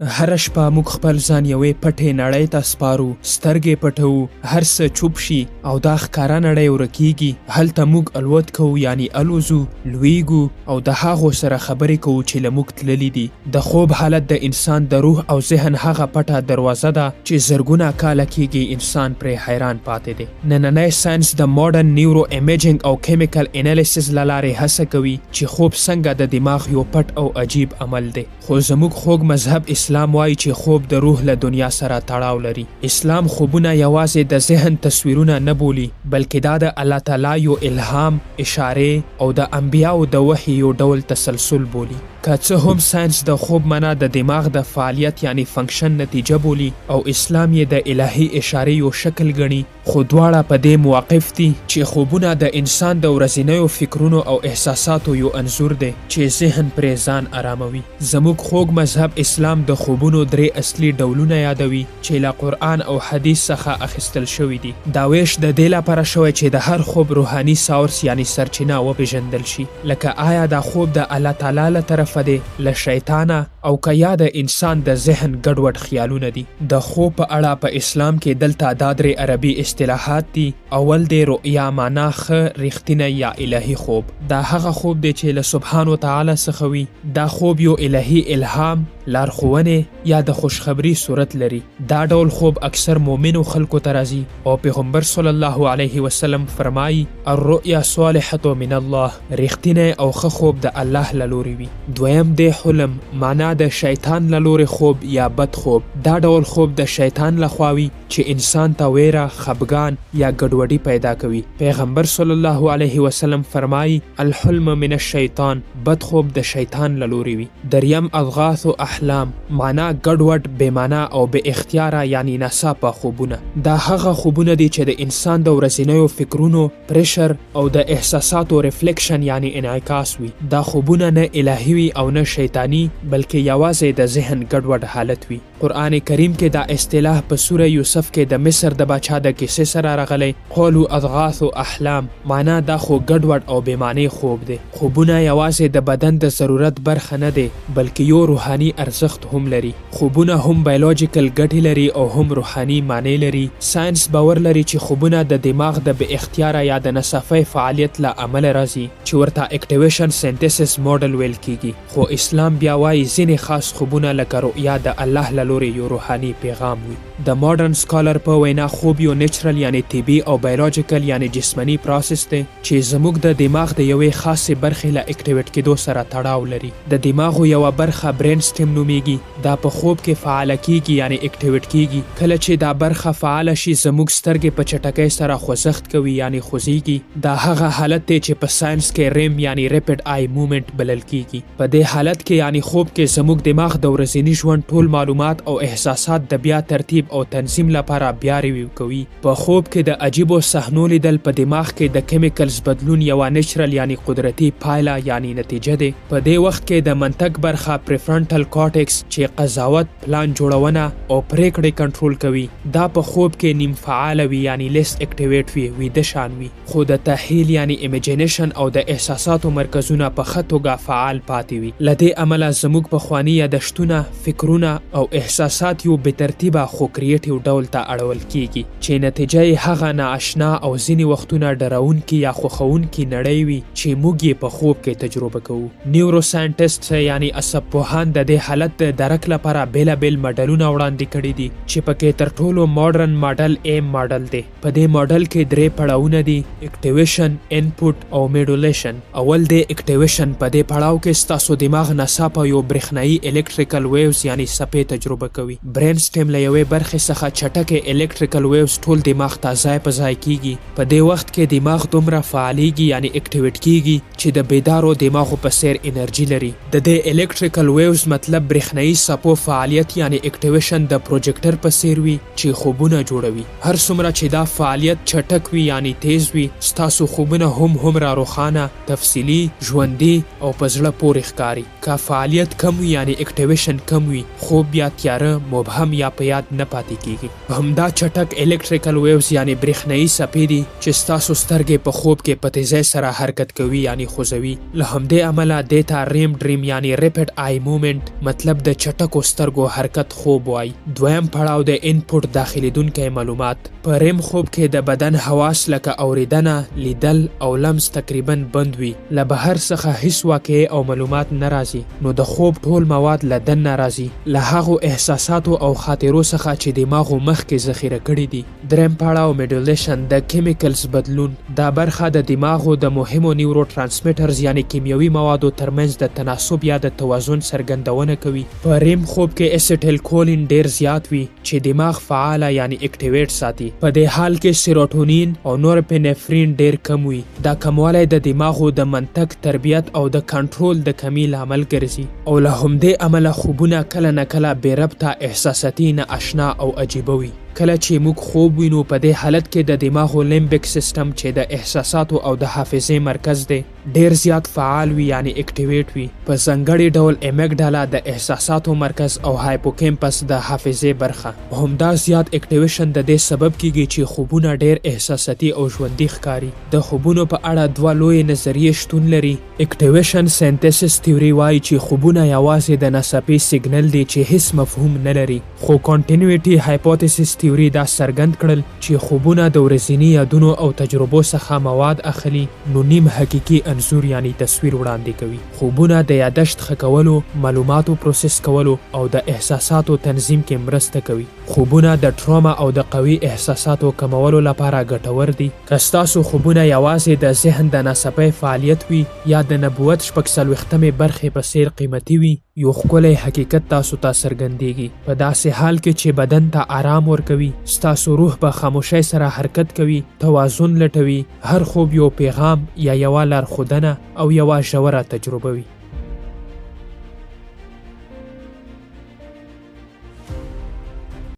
هره شپه موږ خپل ځان یوې پټې نړۍ ته سپارو، سترګې پټوو، هر څه چوپ شي او دا ښکاره نړۍ ورکیږي. هلته موږ الوت کوو، یعنی الوزو، لویږو او د هغو سره خبرې کوو چې له موږ تللي دي. د خوب حالت د انسان د روح او ذهن هغه پټه دروازه ده چې زرګونه کاله کیږي انسان پرې حیران پاتې دی. نننی ساینس د ماډرن نیورو ایمیجنګ او کیمیکل انالیسز له لارې هڅه کوي چې خوب څنګه د دماغ یو پټ او عجیب عمل دی. خو زموږ خوږ مذهب اسلام وایي چې خوب د روح له دنیا سره تړاو لري. اسلام خوبونه یوازې د ذهن تصویرونه نه بولي، بلکې دا د الله تعالی یو الهام، اشارې او د انبیاو د وحي یو ډول تسلسل بولي. که څه هم ساینس د خوب معنا د دماغ د فعالیت یعنی function نتیجه بولي او اسلام یې د الهي اشارې یو شکل ګڼي، خو دواړه په دې موقف دي چې خوبونه د انسان د ورځینیو فکرونو او احساساتو یو انځور دی چې ذهن پرې ځان اراموي. زموږ خوږ مذهب اسلام د خوبونو درې اصلي ډولونه یادوي چې له قرآن او حدیث څخه اخیستل شوي دي. دا ویش د دې لپاره شوی چې د هر خوب روحاني source یعنی سرچینه وپیژندل شي، لکه آیا دا خوب د الله تعالی له طرفه دی، له شیطانه، او که یا د انسان د ذهن ګډوډ خیالونه دي. د خوب په اړه په اسلام کې دلته دا درې عربي اصطلاحات دي. اول دی رؤیا، معنا ښه، رښتینی یا الهي خوب. دا هغه خوب دی چې له سبحان وتعالی څخه وي. دا خوب یو الهي الهام، لارښوونې یا د خوشخبری صورت لري. دا ډول خوب اکثر مؤمنو خلکو ته راځي او پیغمبر صلی الله علیه وسلم فرمایي: الرؤیا صالحة من الله، رښتینی او ښه خوب د الله له لوري وي. دویم دی حلم، معنا د شیطان له لوري خوب یا بد خوب. دا ډول خوب د شیطان لخوا وي چې انسان ته ویره، خپګان یا ګډوډي پیدا کوي. پیغمبر صلی الله علیه وسلم فرمایي: الحلم من الشیطان، بد خوب د شیطان له لوري وي. دریم اضغاث احلام، معنا ګډوډ، بې معنا او بې اختیاره یعنی ناڅاپه خوبونه. دا هغه خوبونه دي چې د انسان د ورځینیو فکرونو، pressure او د احساساتو reflection یعنی انعکاس وي. دا خوبونه نه الهي وي او نه شیطاني، بلکې یوازې د ذهن ګډوډ حالت وي. قرآن کریم کې دا اصطلاح په سوره یوسف کې د مصر د باچا د کیسې سره راغلی: قالوا اضغاث احلام، معنا دا خو ګډوډ او بې معنی خوب دی. خوبونه یوازې د بدن د ضرورت برخه نه دی، بلکې یو روحاني ارزښت هم لري. خوبونه هم biological ګټې لري او هم روحاني معنی لري. ساینس باور لري چې خوبونه د دماغ د بې اختیاره یا د ناڅاپي فعالیت له امله راځي چې ورته activation synthesis model ویل کیږي. خو اسلام بیا وایي ځینې خاص خوبونه لکه رؤیا د الله له لوري یو روحاني پیغام وي. د ماډرن scholar په وینا خوب یو natural یعنی طبي او biological یعنی جسماني process دی چې زموږ د دماغ د یوې خاصې برخې له activate کېدو سره تړاو لري. د دماغو یوه برخه brain stem نومیږي. دا په خوب کې فعاله کیږي یعنی activate کیږي. کله چې دا برخه فعاله شي زموږ سترګې په چټکۍ سره خوځښت کوي یعنی خوځیږي. دا هغه حالت دی چې په ساینس کې REM یعنی rapid eye movement بلل کیږي. په دې حالت کې یعنی خوب کې زموږ دماغ د ورځني ژوند ټول معلومات او احساسات د بیا ترتیب او تنظیم لپاره بیا review کوي. په خوب کې د عجیبو صحنو لیدل په دماغ کې د chemicals بدلون یوه natural یعنی قدرتي پایله یعنی نتیجه دی. په دې وخت کې د منطق برخه prefrontal cortex چې قضاوت، پلان جوړونه او پریکړې کنټرول کوي، دا په خوب کې نیم فعاله وي یعنی less activate وي، ویده شان وي. خو د تخیل یعنی imagination او د احساساتو مرکزونه په ښه توګه فعال پاتې وي. له دې امله زموږ پخواني یادښتونه، فکرونه او احساسات یو بې ترتیبه خو creative ډول ته اړول کیږي چې نتیجه یې هغه نااشنا او ځینې وختونه ډارونکي یا خوښوونکي نړۍ وي چې موږ یې په خوب کې تجربه کوو. neuroscientist یعنی عصب پوهان د دې حالت د درک لپاره بېلابېل ماډلونه وړاندې کړي دي چې پکې تر ټولو ماډرن ماډل AIM model دی. په دې ماډل کې درې پړاوونه دي: activation، input او modulation. اول دی activation. په دې پړاو کې ستاسو دماغ ناڅاپه یو برېښنايي electrical waves یعنی څپې تجربه کوي. brain stem له یوې برخې څخه چټکې electrical waves ټول دماغ ته ځای په ځای کیږي. په دې وخت کې دماغ دومره فعالیږي یعنی activate کیږي چې د بیدارو دماغو په څیر انرژي لري. د دې electrical waves مطلب برېښنايي څپو فعالیت یعنی activation د پروجیکټر په څیر وي چې خوبونه جوړوي. هر څومره چې دا فعالیت چټک وي یعنی تیز وي، ستاسو خوبونه هم هومره روښانه، تفصیلي، ژوندي او په زړه پورې ښکاري. که فعالیت کم وي یعنې اکټیویشن کم وي، خوب بیا تیاره، مبهم یا په یاد نه پاتې کیږي. همدا چټک الیکټریکل ویوز یعنې برېښنايي څپې دي چې ستاسو سترګې په خوب کې په تیزۍ سره حرکت کوي یعنې خوځوي. له همدې امله دې ته ریم ډریم یعنې ریپډ آی مومنټ، مطلب د چټکو سترګو حرکت خوب وایي. دویم پړاو د انپوټ داخلېدونکی معلومات. په ریم خوب کې د بدن حواس لکه اوریدنه، لیدل او لمس تقریبا بند وي. له بهر څخه هیڅ واقعې او معلومات نه راځي، نو د خوب ټول مواد له دننه راځي، له هغو احساساتو او خاطرو څخه چې دماغو مخکې ذخیره کړي دي. دریم پړاو میډولیشن، د کیمیکلز بدلون. دا برخه د دماغو د مهمو نیورو ترانسمیټرز یعنې کیمیاوي موادو ترمنځ د تناسب یا د توازن څرګندونه کوي. په ریم خوب کې اسیټیل کولین ډیر زیات وي چې دماغ فعاله یعنې اکټیویټ ساتي. په دې حال کې سیروټونین او نورپینفرین ډیر کم وي. دا کموالی د دماغو د منطق، تربیت او د کنټرول د کمی لامل ګرځي او له همدې امله خوبونه کله نه کله بې ربطه، احساساتي، نه اشنا او عجیبه وي. کله چې موږ خوب وینو، په دې حالت کې د دماغو لیمبیک سیستم چې د احساساتو او د حافظې مرکز دی ډیر زیات فعال وي یعنې اکټیویټ وي. په ځانګړي ډول امیګډالا د احساساتو مرکز او هایپوکیمپس د حافظې برخه. همدا زیات اکټیویشن د دې سبب کیږي چې خوبونه ډیر احساساتي او ژوندي ښکاري. د خوبونو په اړه دوه لویې نظریې شتون لري. اکټیویشن سینتیسس تیوري وایي چې خوبونه یوازې د ناڅاپي سیګنل دی چې هیڅ مفهوم نه لري، خو کانټینیوټي هایپوتیسس تیوري دا څرګند کړل چې خوبونه د ورځني یادونو او تجربو څخه مواد اخلي، نو نیم حقیقي انځور یعنی تصویر وړاندې کوي. خوبونه د یادښت ښه کولو، معلوماتو پروسس کولو او د احساساتو تنظیم کې مرسته کوي. خوبونه د ټروما او د قوي احساساتو کمولو لپاره ګټور دي. که ستاسو خوبونه یوازې د ذهن د ناڅاپي فعالیت وي یا د نبوت 46مې برخې په څیر قیمتي وي، یو ښکلی حقیقت تاسو ته څرګندیږي. په داسې حال کې چې بدن ته آرام ورکوي، ستاسو روح په خاموشۍ سره حرکت کوي، توازن لټوي. هر خوب یو پیغام یا یوه لارښودنه او یوه ژوره تجربه وي.